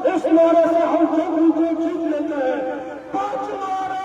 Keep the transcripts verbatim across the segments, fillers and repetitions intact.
اس نعرے سے ہم سب مل کے جیت لیتے ہیں۔ پانچ نعرے۔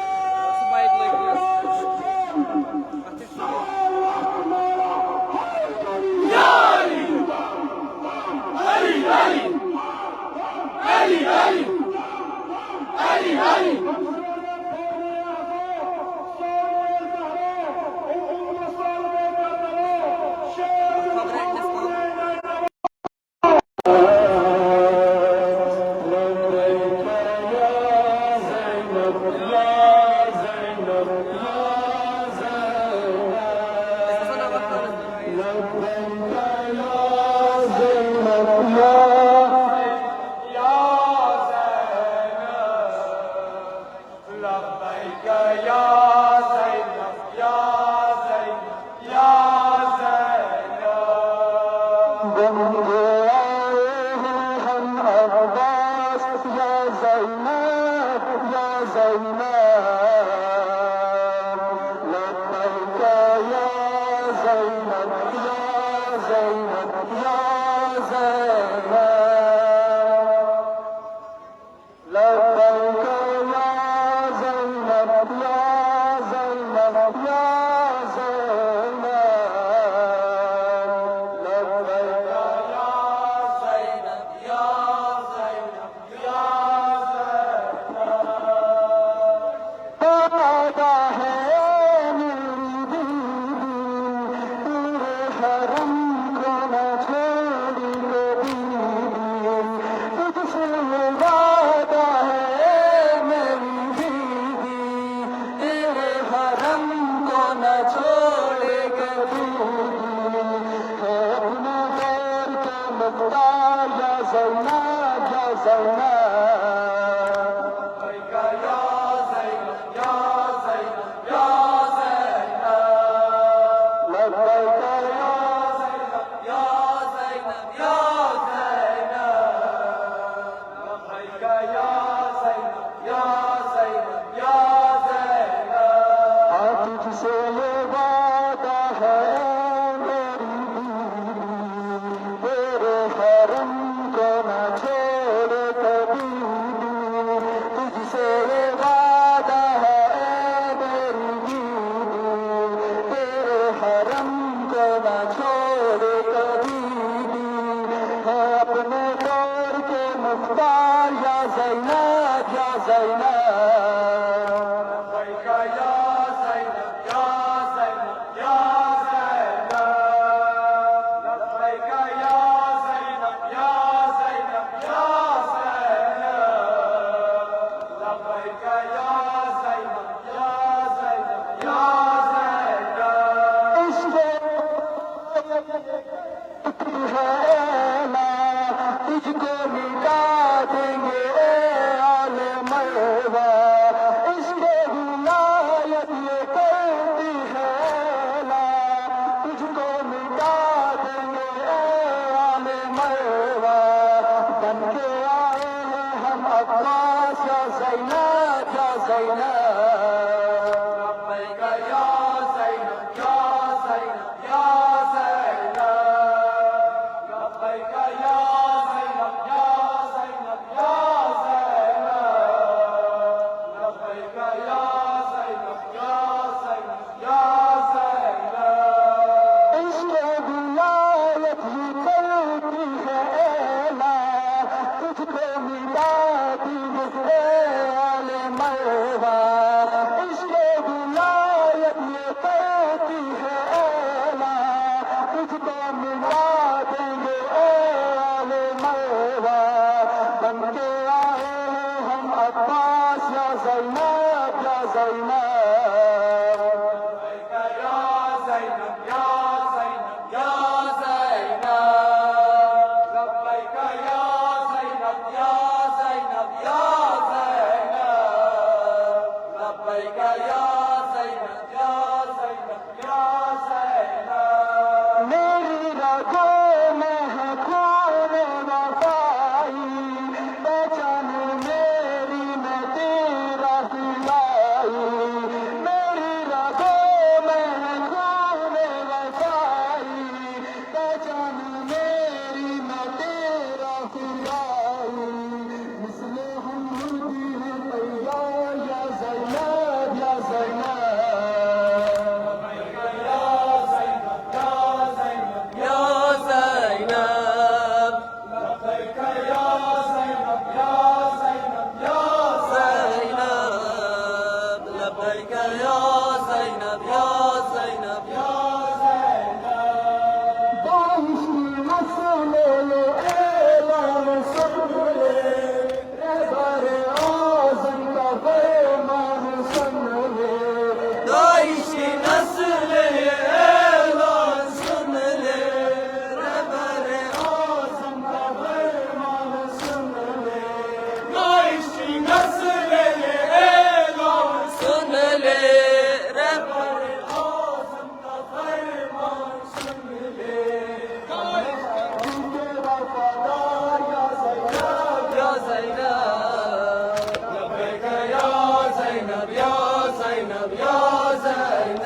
لبيك يا زينب، يا زينب، يا زينب.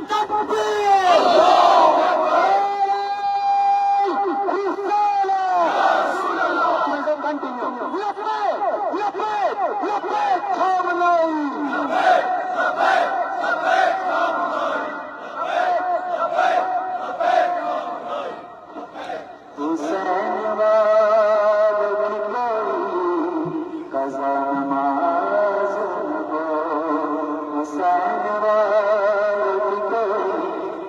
تكبير! الله أكبر! رسالة! يا رسول الله! Continue. لبيك، لبيك، لبيك، خامنه‌ای! لبيك، لبيك، لبيك، خامنه‌ای! حسین را لکھ کوئی قضا نماز نکو، حسین را لکھ کوئی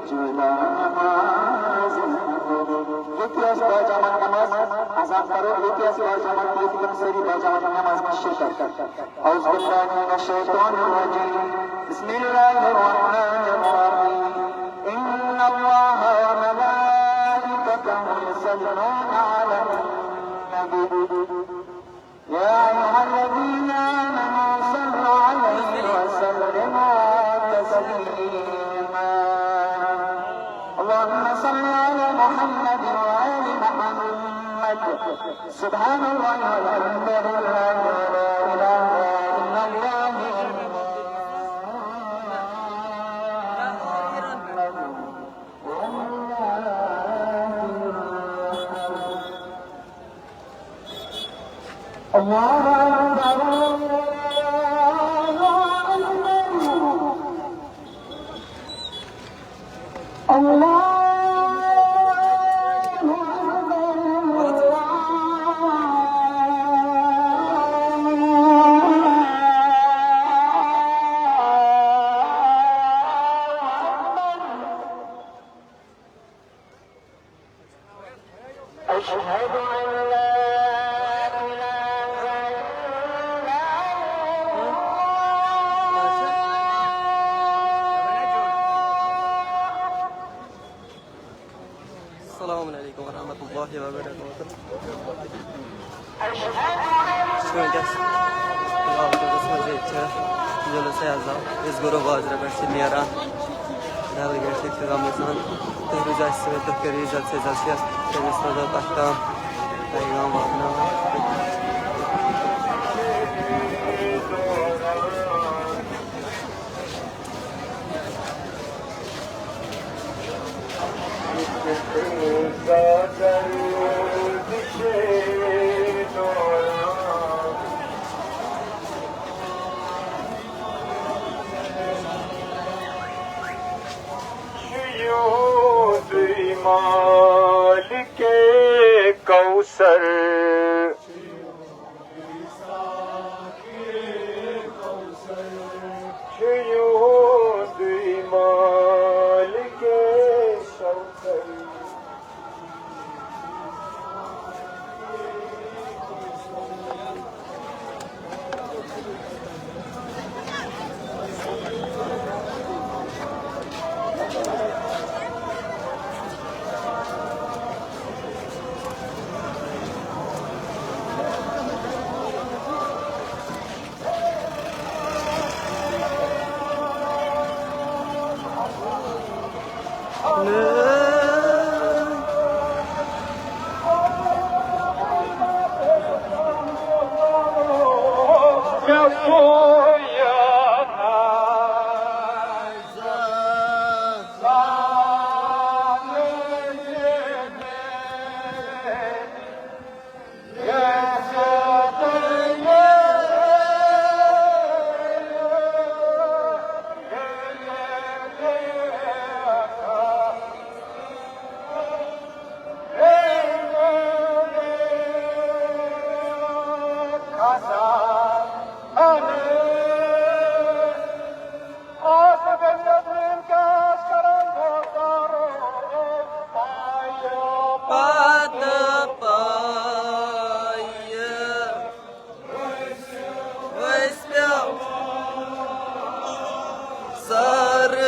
جدا نماز نکو۔ ییٚتی آسہِ با جماعت نماز، اذان پرو، ییٚتی آسہِ با جماعت، ییٚتہِ یِم سٲری با جماعت نماز منٛز شرکت کرن۔ أعوذ بالله من الشيطان الرجيم. بسم الله الرحمن الرحيم. إن الله وملائكته يصلون على النبي. يا أيها الذين آمنوا صلوا عليه وسلموا تسليما. اللهم صل على محمد وآل محمد. سبحان الله والحمد لله ولا إله إلا الله. الله أكبر، الله أكبر. الله أكبر. أشهد أن لا إله إلا الله. السلام عليكم ورحمة الله وبركاته. أشهد أن وٕنکیٚس فِلحال چھُ گژھان زِ ییٚتہِ چھِ جلوس اعظم، أسۍ گُرو بازرٕ پٮ۪ٹھ چھِ نیران۔ ڈل گیٹ چھِ اختتام گژھان۔ تُہۍ روٗزِو اَسہِ سۭتۍ، تُہۍ کٔرِو عزت سۭتۍ زَن شیخ، تٔمِس روزو تَتھ تام پیغام واتناوان۔ مالک کوثر۔ چھُ یِہُنٛدُے مالِکِ کوثر۔ پتہٕ پایہِ ؤسۍ پیوٚو سارٕ۔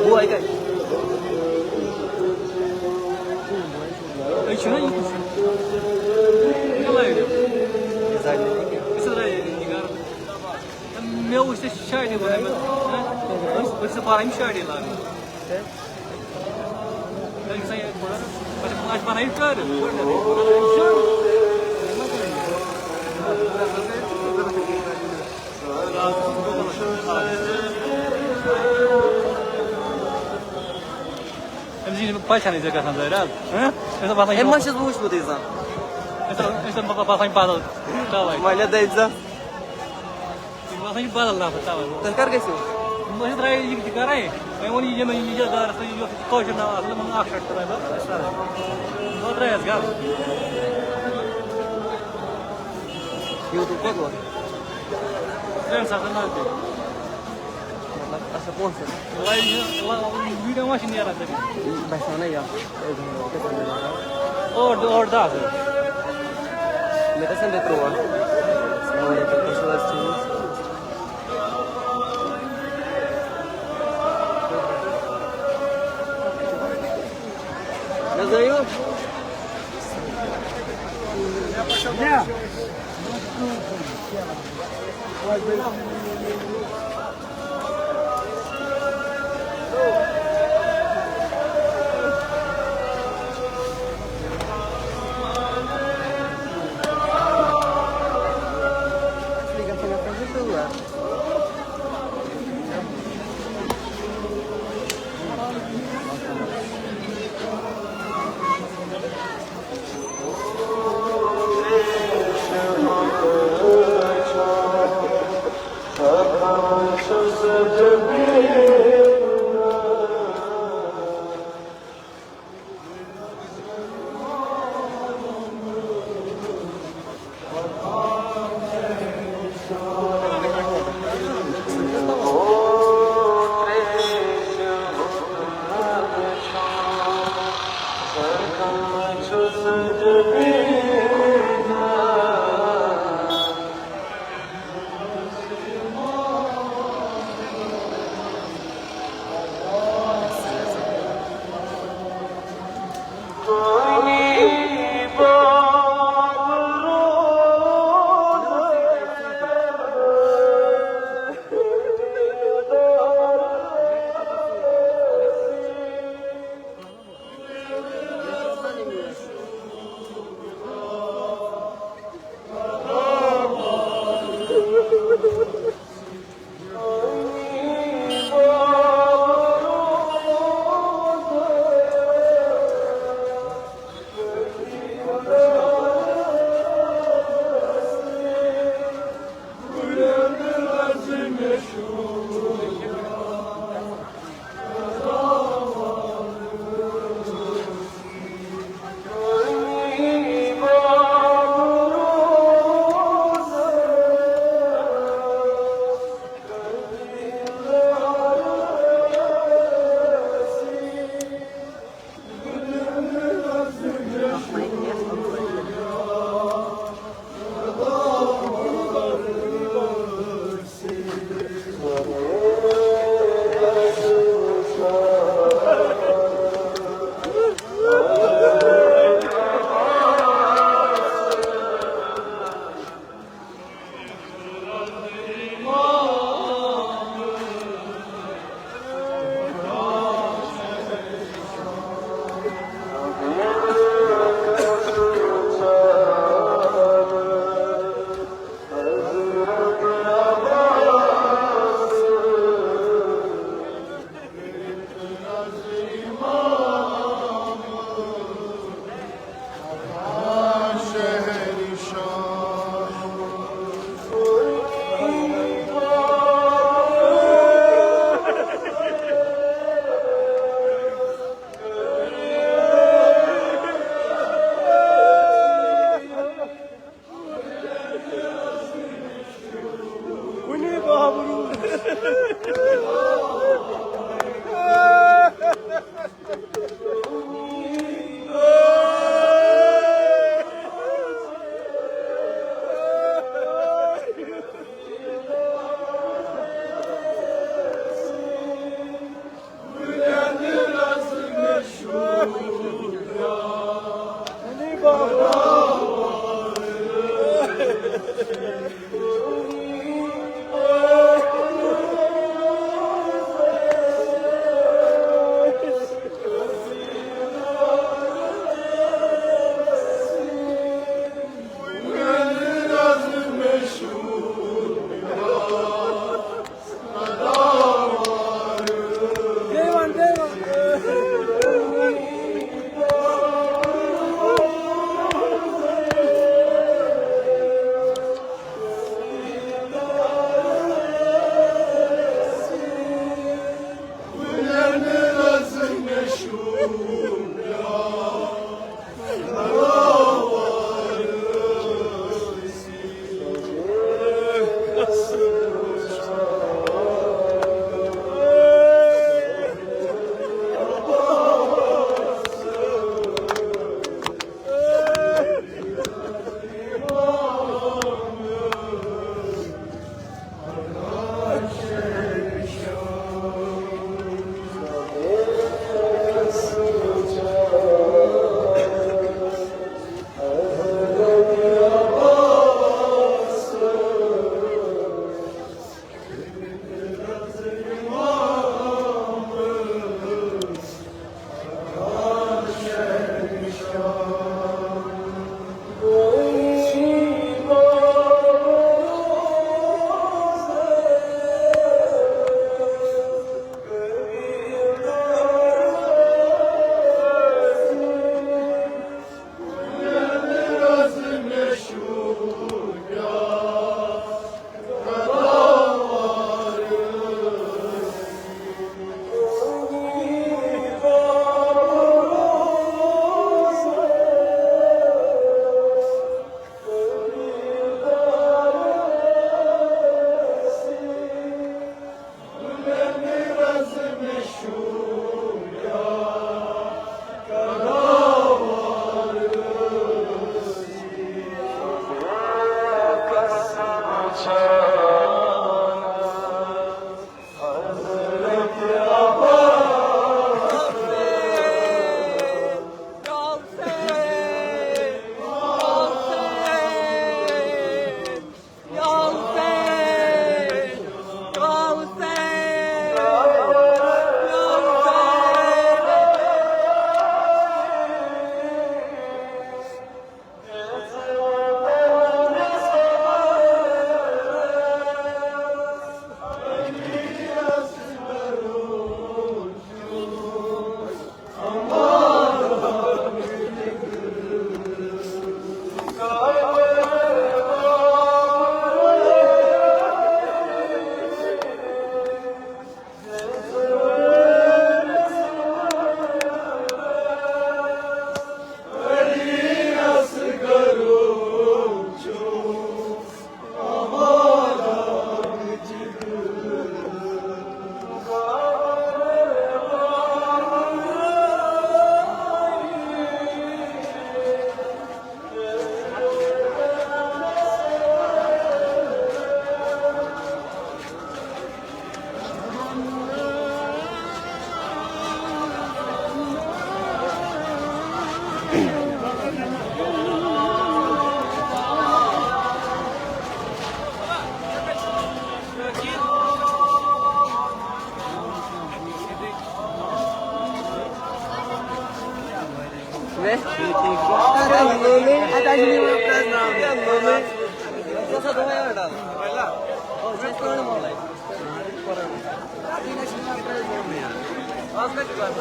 بوے کتہِ؟ أسۍ چھِنہ ییٚتہِ۔ یہِ لایِو۔ یہِ زانہِ نہٕ کینٛہہ۔ أسۍ حظ درٛاے ییٚتہِ نِگار۔ مےٚ وٕچھ ژےٚ شاعری وَنان، مےٚ، ہہ؟ أسۍ، أسۍ چھِ پَران یِم شاعری لاگان۔ أمِس یی نہٕ پَتہٕ چھَنہٕ ژےٚ گژھان ظٲہِر حظ۔ ہہ؟ أمِس چھُ باسان، أمۍ ما چھُس بہٕ وٕچھمُتٕے زانٛہہ؟ أمِس چھُ باسان یہِ بدل۔ تَوَے۔ وۄنۍ لے دٔپۍ زَن۔ یہِ باسان یہِ بدل نفر، تَوَے۔ تُہۍ کر گٔژھِو؟ بہٕ چھُس درٛاے یہِ تہِ کَران۔ وۄنۍ ووٚن یہِ یِمَن یہِ یَتھ دارَس تہٕ یہِ یۄس کٲشُر ناو آسان، یِمَن اَکھ شَرٹ ترٛٲے بہٕ، أسۍ کَرو۔ بہٕ درٛایَس گَرٕ۔ YouTube کوٚت ووت؟ ترٛٮ۪ن ساسَن نزدیٖک۔ مطلب، اَصٕل پونٛسہٕ۔ لایِو چھِ، لا-، ویٖڈیو ما چھِ نیران تَتہِ؟ بہٕ چھُس وَنان یَتھ۔ ٲٹھ دۄہ، ٲٹھ دۄہ آسان۔ مےٚ گژھن بیٚیہِ تُرٛواہ۔ السلام علیکم، تُہۍ چھِو حظ ٹھیٖک؟ نہ حظ، ٲیِو۔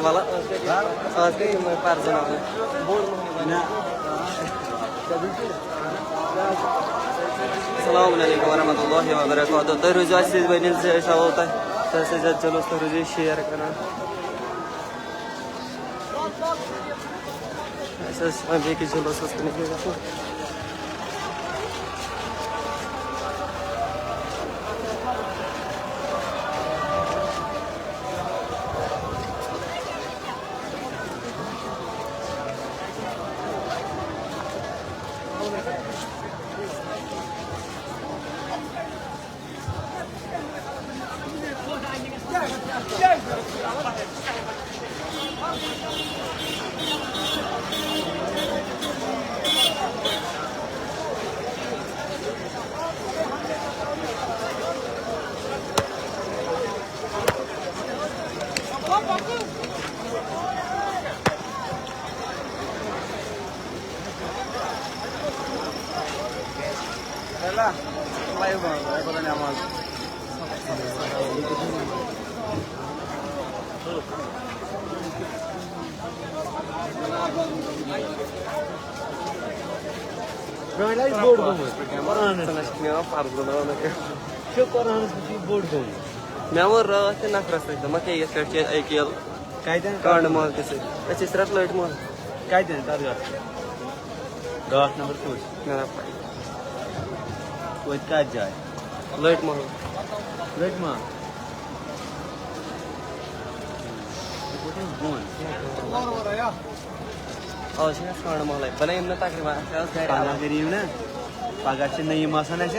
وَلہٕ، آز کَتہِ یِمَے پَرزٕناونہٕ؟ بوٚڑ مۄہنیو بَنہِ۔ السلام علیکم ورحمۃ اللہ وبرکاتہ۔ تُہۍ روٗزِو اَسہِ سۭتۍ، وۄنۍ ییٚلہِ زِ أسۍ ہاوو تۄہہِ، تۄہہِ سۭتۍ زیادٕ جلوس، تُہۍ روٗزِو شِیَر کَران۔ اَسہِ ٲسۍ وۄنۍ بیٚکِس جلوسَس کُن ییٚکیٛاہ گژھُن۔ برٛونٛہہ لَگہِ بوٚڑ گوٚمُت قرآنَس۔ ژٕ نہ چھُکھ نیران پَرُس بَناونہٕ کینٛہہ۔ چھُ قرآنَس منٛز چھُ یہِ بوٚڑ گوٚمُت۔ مےٚ ووٚن راتھ تہِ نَفرَس سۭتۍ، دوٚپمَکھ ہے یِتھ کٲٹھۍ چھِ أکیٖل کَتٮ۪ن؟ کانٛڈٕ مالکہِ سۭتۍ۔ أسۍ ٲسۍ رَٹھ لٔٹۍ مال۔ کَتٮ۪ن؟ تَتھ گاٹھ؟ گاٹھ نمبر کُس؟ مےٚ نہ پَے۔ توتہِ کَتھ جایہِ؟ لٔٹۍ مال۔ لٔٹۍ مال؟ یہِ کوٚت اوس بۄن؟ آز چھِ مےٚ ژھانٛڈ محلَے۔ بَنٲیِم نہٕ تقریٖباً، اَسہِ آسہٕ گَرِ پَگاہ اَلگ۔ کٔرِو نا۔ پَگاہ چھِ نٔیِم آسان اَسہِ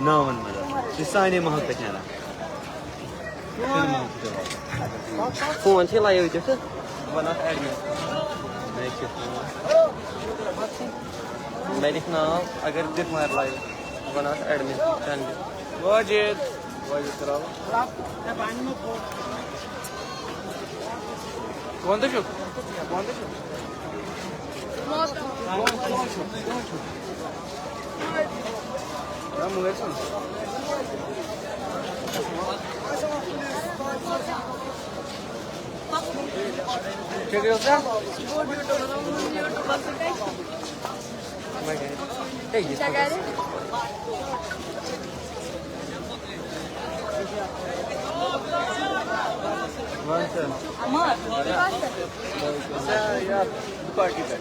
نَوَن منٛز۔ یہِ چھِ سانے محلہٕ پٮ۪ٹھ نیران۔ فون چھِ لایِو تہِ تہٕ بَناو اَسہِ admin۔ مےٚ چھِ فون۔ مےٚ لیکھ ناو، اگر دِتھ مار لایِو، بَناو اَسہِ admin۔ واجد۔ واجد کراو۔ کون تہٕ چھُکھ؟ کون تہٕ چھُکھ؟ پارٹی پٮ۪ٹھ۔